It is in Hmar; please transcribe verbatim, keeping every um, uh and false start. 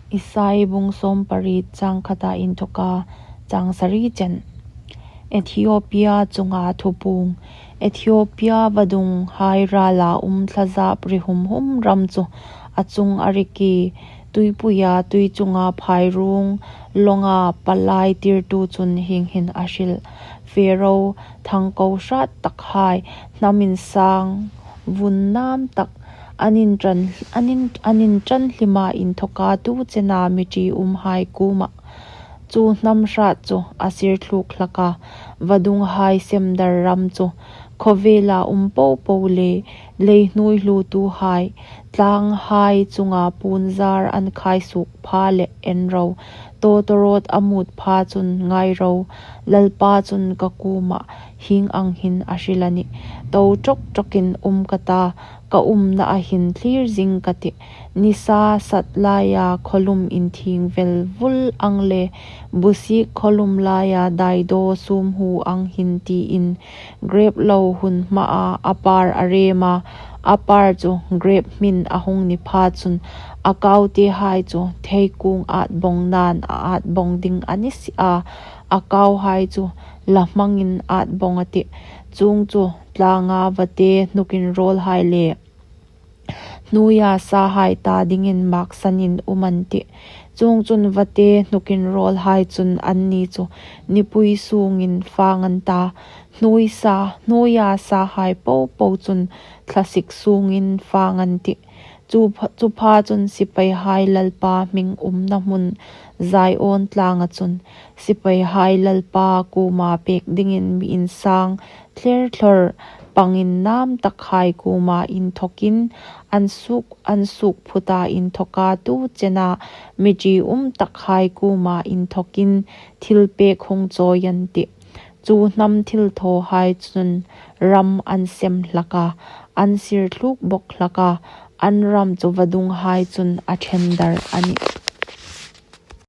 Isai bung sawmpariet chang khata inthoka chang sari chen. Ethiopia chunga thupuong. Ethiopia vadunghai rala um thlazap ri hum hum ram chu a chung a rik e. Tuipuia tui chunga phairuong lawnga palai tirtu chun hieng hin a hril. Pharaoh thangko hrat takhai, hnam insang vun nam tak, an inṭan, an in, an inṭan hlima inthoka tu chena mi ṭiumhai kuoma chu hnam hrat chu a sirthluk hlak a, vadunghai sem dar ram chu khawvela um popo le leihnuoi hlutuhai, tlanghai chunga puonzar an khaisuk pha le en ro, tawtawrawt a mut pha chun ngai ro, Lalpa chun ka kuoma hieng ang hin a hril a nih. To ṭawk ṭawkin um ka ta, ka umnaa hin thlir zing ka tih. Nisa sat laia khawlum inthieng vel vul ang le, busik khawlum laia daidaw sumhu ang hin tiin, grep lo hun hmaa a par a rem a, a par chu grep hmin a hung ni pha chun, a kautehai chu theikung at bawng nan a at bawng ding a ni si a, a kauhai chu la hmangin at bawng a tih. Chuong chu tlanga vate hnukin rawlhai le hnuoia sahai ta dingin maksanin um an tih. Chuongchun vate hnukin rawlhai chun anni chu nipui sungin fang an ta. Hnuoi sa, hnuoia sahai popo chun thlasik sungin fang an tih. Chu pha, chu pha chun sipaihai Lalpa hming umna hmun Zion tlanga chun sipaihai Lalpa kuoma pek dingin mi insang thler thlor pangin nam takhai kuoma inthokin an suk, an suk phuta inthoka tu chena mi ṭium takhai kuoma inthokin thilpek hung chawi an tih. Chu hnam thilthawhai chun ram an sem hlak a, an sirthluk bawk hlak a, an ram chu vadunghai chun a ṭhen dar a nih.